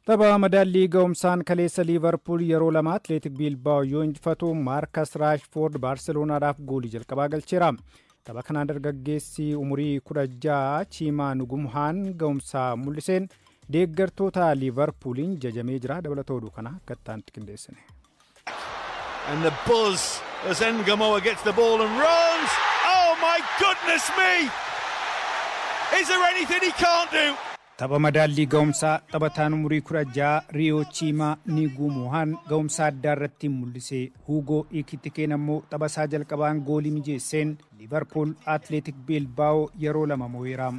Tapha madaallii ga'umsaan kaleessa Liivarpuul yeroo 2 Atleetik Bilbaa'oo yoo injifatu, Maarkas Raashfoord Baarselonaadhaaf goolii jalqabaa galcheera. Tapha kanaan dargaggeessi umurii 16 Chiimaa Nugumhaan ga'umsaa mul'iseen deeggartoota Liivarpuuliin jajamee jira. Dabalata oduu kana akka itti qindeessine. And the buzz as Ngumoha gets the ball and runs. Oh my goodness me! Is there anything he can't do? Tapha madaallii ga'umsaa taphataan umurii 16 Riyoo Chiimaa Niguumuhaan ga'umsa addaa irratti mul'ise. Huugoo Ikitikeen ammoo tapha isaa jalqabaan goolii mijeesseen Liivarpuul Atleetik Bilbaa'oo yeroo 2 mo'eera.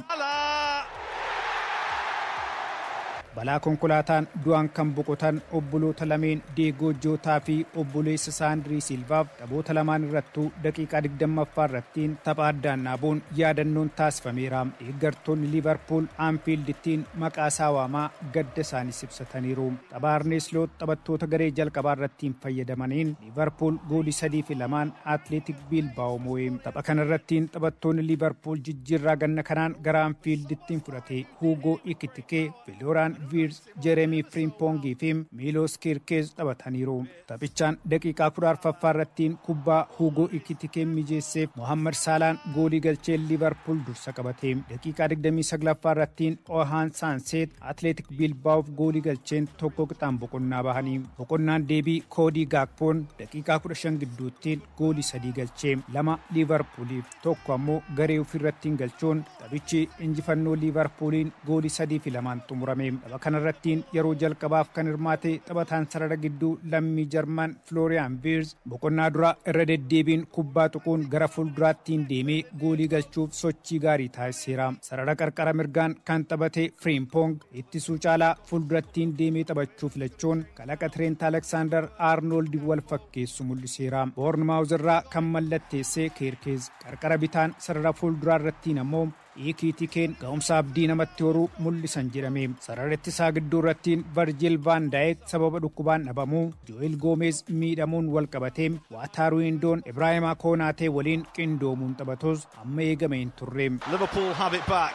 Balaa konkolaataan du'aan kan boqotan obboloota lameen Deegoo Jootaa fi obboleessa Saandirii Silvaaf taphoota lamaan irrattuu daqiiqaa 20ffaa irrattiin tapha addaan dhaabuun yaadannoon taasifameera. Deeggartoonni Liivarpuul Aanfiildittiin maqaa isaa waamaa gadda isaaniis ibsataniiru. Tapha Arnee Sloot taphattoota garee jalqabaa irrattiin fayyadamaniin Liivarpuul goolii 3-2 Atleetik Bilbaa'oo mo'e. Tapha kanarrattiin taphattoonni Liivarpuul jijjiirraa ganna kanaan gara Aanfiildittiin fudhate Huugoo Ikitikee, Filooraan Viirs, Jeeremii Firimpongii fi Miilos Kirkeez taphataniiru. Taphichaan daqiiqaa 14ffaa irrattiin kubbaa Huugoo Ikitikeen mijeesseef Mohammad Saalaan goolii galchee Liivarpuul dursa qabate. Daqiiqaa 29ffaa irrattiin Ohaan Saanseet Atleetik Bilbaa'oof goolii galcheen 1 qixaan boqonnaa bahanii. Boqonnaan deebii Koodii Gaakpoon daqiiqaa 15 gidduuttiin goolii 3 galchee, 2 Liivarpuuliif, 1 ammoo garee ofiirrattiin galchuun taphichi injifannoo Liivarpuuliin goolii 3-2n xumurame. Tapha kanarrattiin yeroo jalqabaaf kan hirmaate taphataan sarara gidduu lammii Jarman Flooriyaan Viirs boqonnaa dura irra deddeebiin kubbaa tuquun gara fuulduraattiin deemee goolii galchuuf sochii gaarii taasiseera. Sarara qarqara mirgaan kan taphate Firimpong ittisuu caalaa fuuldurattiin deemee taphachuu filachuun kalaqa Tireent Aleksaandar Aarnooldi wal fakkeessu mul'iseera. Boornmaawuz irraa kan mallatteesse Keerkeez qarqara bitaan sarara fuulduraa irrattiin ammoo Ikitikeen ga'umsa abdii namatti horuu mul'isan jedhame. Sarara ittisaa gidduu irrattiin Varjil Van Daayek sababa dhukkubaan dhabamuu, Joel Goomeez miidhamuun wal qabatee Waataaruu Indoon Ibraahimaa Koonaatee waliin qindoomuun taphatus amma eegame hin turre. Liverpool have it back.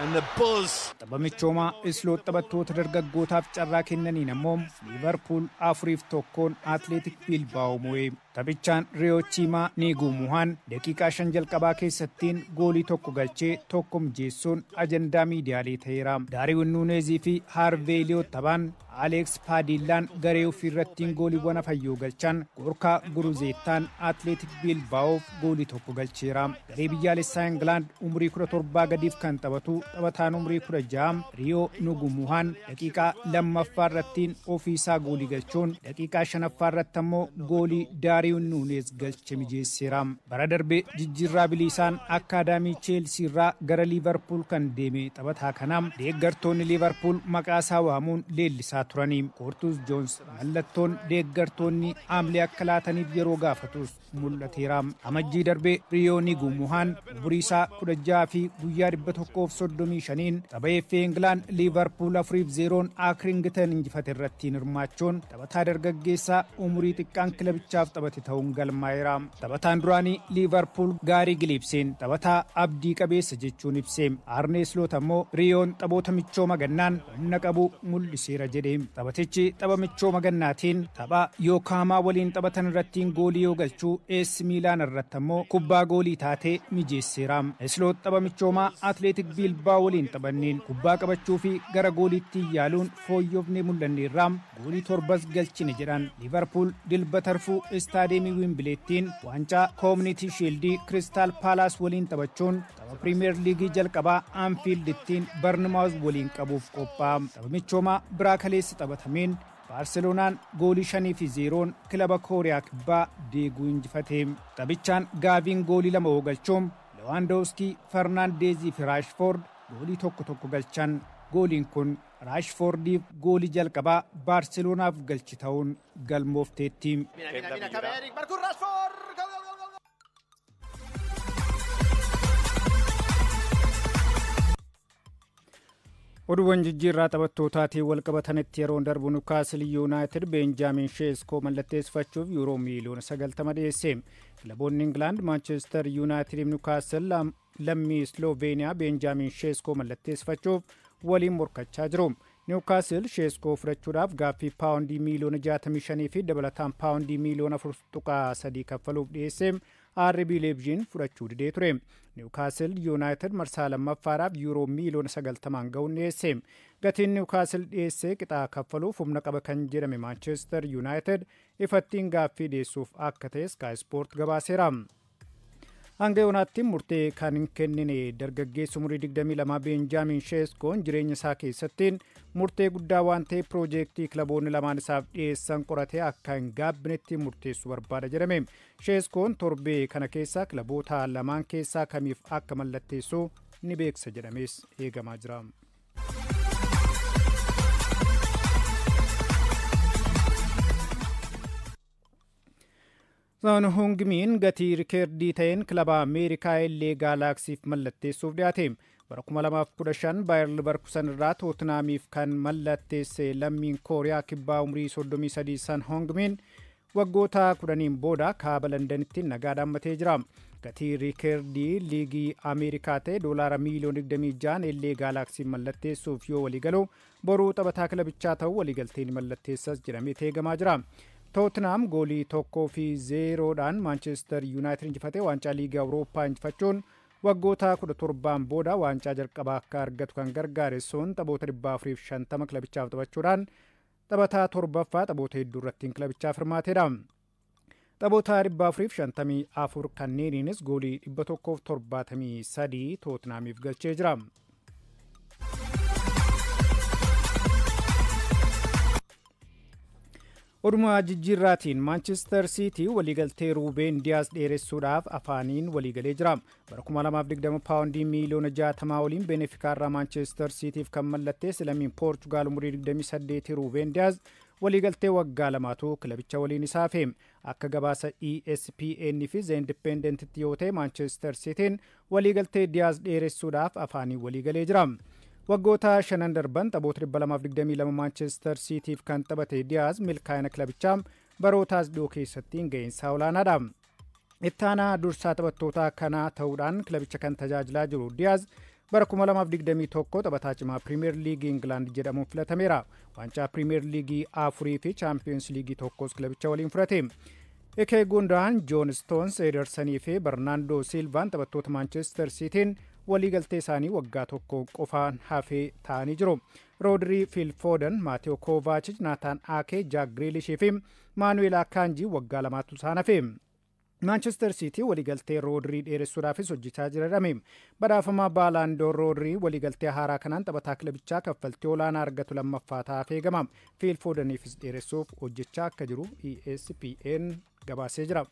And the buzz. Tapha michoomaa Isloot taphattoota dargaggootaaf carraa kennaniin ammoo Liivarpuul 4-1n Atleetik Bilbaa'oo mo'e. Taphichaan Riyoo Chiimaa Niiguumuhaan daqiiqaa 5 jalqabaa keessattiin goolii 1 galchee 1 mijeessuun ajandaa miidiyaalee ta'eera. Daariwin Nuuneezii fi Haarveey Eliyoot taphaan Aleeks Paadiillaan garee ofiirrattiin gooliiwwan afayyoo galchan, Gorkaa Guruzeettaan Atleetik Bilbaa'oof goolii 1 galcheera. Garee biyyaalessaa Ingilaand umurii 17 gadiif kan taphatu taphataan umurii 16 Riyoo Nugumuhaan daqiiqaa 2ffaa irrattiin ofiisaa goolii galchuun daqiiqaa 5ffaa irratti ammoo goolii Daariwin Nuuneez galche mijeesseera. Bara darbe jijjiirraa biliisaan akkaadaamii Cheelsii irraa gara Liivarpuul kan deeme taphataa kanaam deeggartoonni Liivarpuul maqaa isaa waamuun leellisaa turanii. Koortuus Joons mallattoon deeggartoonni aamlee akka laataniif yeroo gaafatus mul'ateera. Amajjii darbee Riyoo Nigumuhaan umurii isaa 16 fi guyyaa 135n tapha FA Ingilaand Liivarpuul 4-0n Akrington injifate irratti hirmaachuun taphataa dargaggeessaa umurii xiqqaan kilabichaaf taphate ta'uun galmaa'eera. Taphataan duraanii Liivarpuul Gaarii Giliibseen taphataa abdii qabeessa jechuun ibse. Arnee Sloot ammoo Riyoon taphoota michooma gannaan humna qabu mul'iseera jedhe. Taphatichi tapha michooma gannaatiin tapha Yookaamaa waliin taphatan irrattiin goolii yoo galchuu, AC Miilaan irratti ammoo kubbaa goolii taatee mijeesseera. Sloot tapha michoomaa Atleetik Bilbaa waliin taphanneen kubbaa qabachuu fi gara gooliitti yaaluun fooyyofnee mul'anneerraa, goolii 7s galchine jedhan. Liivarpuul Dilbata rfuu istaadiyeemii Wiimbileettiin waancaa Koominiti Shiildii Kiristaal Paalaas waliin taphachuun tapha Piriimeer Liigii jalqabaa Anfiildittiin Barnmaawuz waliin qabuuf qophaa'a. Tapha michoomaa biraa kaleessa taphatameen Baarseloonaan goolii 5-0n kilaba Kooriyaa Kibbaa Deeguu injifate. Taphichaan Gaaviin goolii 2 galchuun, Lewaandowskii, Fernaandeezii fi Raashfoord goolii 1 1 galchan. Gooliin kun Raashfoordiif goolii jalqabaa Baarseloonaaf galchi ta'uun galmoofteetti. Mira, mira, mira, cabe Eric, Marcus Rashford. Gol, gol, gol, gol. Oduuwwan jijjiirraa taphattootaatiin wal qabatanitti yeroo darbu, Newcastle United Beenjaamin Sheeskoo mallatteessifachuuf yuuroo miiliyoona 90 dhiyeesse. Kilaboonni Ingilaand Maanchestar Yuunaayitid fi Newcastle lammii Sloveeniyaa Beenjaamin Sheeskoo mallatteessifachuuf waliin morkachaa jiru. Niwukaasel Sheeskoo fudhachuudhaaf gaaffii paawundii miiliyoona 65 fi dabalataan paawundii miiliyoona 4.3 kaffaluuf dhiyeesse RB Leipzig fudhachuu didee ture. Niwukaasel Yuunaayitid marsaa lammaffaadhaaf yuuroo miiliyoona 90 ga'uun dhiyeesse. Gatiin Niwukaasel dhiyeesse qixaa kaffaluuf humna qaba kan jedhame Maanchestar Yuunaayitid ifattiin gaaffii dhiyeessuuf akka ta'e Sky Sport gabaaseera. Hanga yoonaatti murtee kan hin kennine dargaggeessi umurii 22 Beenjaamin Sheeskoon jireenya isaa keessattiin murtee guddaa waan ta'e piroojeektii kilaboonni lamaan isaaf dhiyeessan qoratee akka hin gaabbinetti murteessuu barbaada jedhame. Sheeskoon torbee kana keessa kilaboota lamaan keessaa kamiif akka mallatteessu ni beeksa jedhamees eegamaa jira. Son Heung-min gatii rikeerdii ta'een kilaba Ameerikaa LA Gaalaksiif mallatteessuuf dhiyaate. Bara 2015 Baayер Leverkusen irraa Tootenaamiif kan mallatteesse lammiin Kooriyaa Kibbaa umurii 33 Son Heung-min waggoota 10n booda kaaba Londanitti nagaa dhaammatee jira. Gatii rikeerdii liigii Ameerikaa ta'e doolaara miiliyoona 26 LA Gaalaksiif mallatteessuuf yoo waliigalu, boruu taphataa kilabichaa ta'uu waliigalteen mallatteessas jedhamee eegamaa jira. Tootenaam goolii 1-0dhaan Maanchestar Yuunaayitid injifatee waancaa liigii Awurooppaa injifachuun waggoota 17n booda waancaa jalqabaa akka argatu kan gargaare Son taphoota 450 kilabichaaf taphachuudhaan taphataa torbaffaa taphoota hedduu irratti kilabichaaf hirmaateedha. Taphoota 454 kanneeniinis goolii 173 Tootenaamiif galchee jira. Oduma jijjiirraatiin, Maanchestar Siitii waliigaltee Ruubeen Diyaas dheeressuudhaaf afaaniin waliigalee jira. Bara 2020 paawundii miiliyoona 60 waliin Beenefikaarraa Maanchestar Siitiif kan mallatteesse lammiin Poorchugaal umurii 28 Ruubeen Diyaas waliigaltee waggaa lamaatu kilabicha waliin isaafe. Akka gabaasa ESPN fi The Independentitti yoo ta'e, Maanchestar Siitiin waliigaltee Diyaas dheeressuudhaaf afaaniin waliigalee jira. Waggoota shanan darban taphoota 222 Maanchestar Siitiif kan taphate Diyaaz milkaa'ina kilabichaa barootaas dhiyoo keessatti ga'eensaa olaanaadha. Ittaanaa dursaa taphattoota kanaa ta'uudhaan kilabicha kan tajaajilaa jiru Diyaaz bara 2021 taphataa cimaa Pirimeer Liigii Ingilaand jedhamuun filatameera. Waancaa Pirimeer Liigii afurii fi Chaampiyoons Liigii tokkos kilabicha waliin fudhate. Ilkay Gundoohaan, Joon Stoons, Edersanii fi Bernaandoo Silvaan taphattoota Maanchestar Siitiin waliigaltee isaanii waggaa tokko qofaan hafee ta'anii jiru. Roodrii, Fiil Fooden, Maateo Kovaachich, Naataan Aakee, Jaak Greelishii fi Maanuweel Akaanjii waggaa lamaatu isaan hafe. Maanchestar Siitii waliigaltee Roodrii dheeressuudhaafis hojjechaa jira jedhame. Badhaafamaa Baalaandoor Roodrii waliigaltee haaraa kanaan taphataa kilabichaa kaffaltii olaanaa argatu lammaffaa ta'aaf eegama. Fiil Foodeniifis dheeressuuf hojjechaa akka jiru ESPN gabaasee jira.